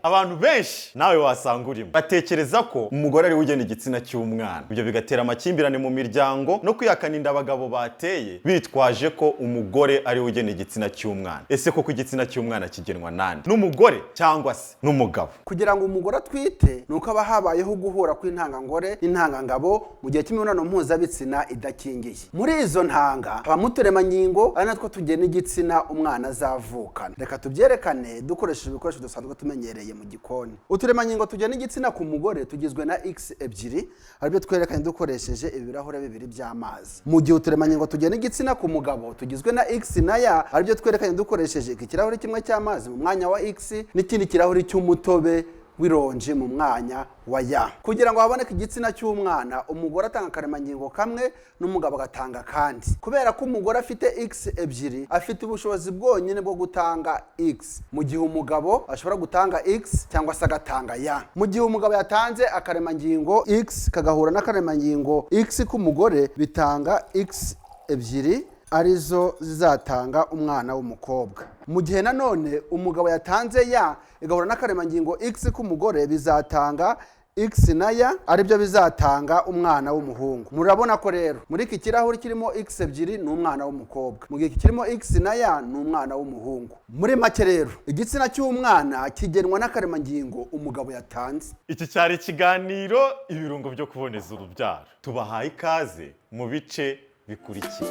Abantu benshi, nawe wasanga urimo, batekereza ko umugore ariwe ugena igitsina cy'umwana. Ibyo bigatera amakimbirane mu miryango no kwihakana inda abagabo bateye, bitwaje ko umugore ariwe ugena igitsina cy'umwana. Ese koko igitsina cy'umwana kigenwa nande? N'umugore cyangwa se n'umugabo? Kugira ngo umugore atwite ni uko haba habayeho guhura kw'intangangore n'intangangabo mu gihe cy'imibonano mpuzabitsina idakingiye. Muri izo ntanga habamo uturemangingo, ari natwo tugena igitsina umwana azavukana. Reka tubyerekane dukoresheje ibikoresho dusanzwe tumenyereye mu gikoni. Uturemangingo tugena igitsina ku mugore tugizwe na X ebyiri, aribyo twerekanye dukoresheje ibirahure bibiri by'amazi, mu gihe uturemangingo tugena igitsina ku mugabo tugizwe na X na Y, aribyo twerekanye dukoresheje iki kirahuri kimwe cy'amazi mu mwanya wa X n'ikindi kirahuri cy'umutobe w'ironji mu mwanya wa Y. Kugira ngo haboneke igitsina cy'umwana, umugore atanga akaremangingo kamwe n'umugabo agatanga akandi. Kubera ko umugore afite X ebyiri, afite ubushobozi bwonyine bwo gutanga X, mu gihe umugabo ashobora gutanga X cyangwa se agatanga Y. Mu gihe umugabo yatanze akaremangingo X kagahura n'akaremangingo X k'umugore, bitanga X ebyiri, arizo zizatanga umwana w'umukobwa. Mu gihe nanone umugabo yatanze Y igahura n'akaremangingo X k'umugore, bizatanga X na Y, aribyo bizatanga umwana w'umuhungu. Murabona ko rero muri iki kirahuri kirimo X ebyiri ni umwana w'umukobwa, mu gihe iki kirimo X na Y ni umwana w'umuhungu. Muri make rero, igitsina cy'umwana kigenwa n'akaremangingo umugabo yatanze. Iki cyari ikiganiro Ibirungo byo kuboneza urubyaro. Tubahaye ikaze mu bice bikurikira.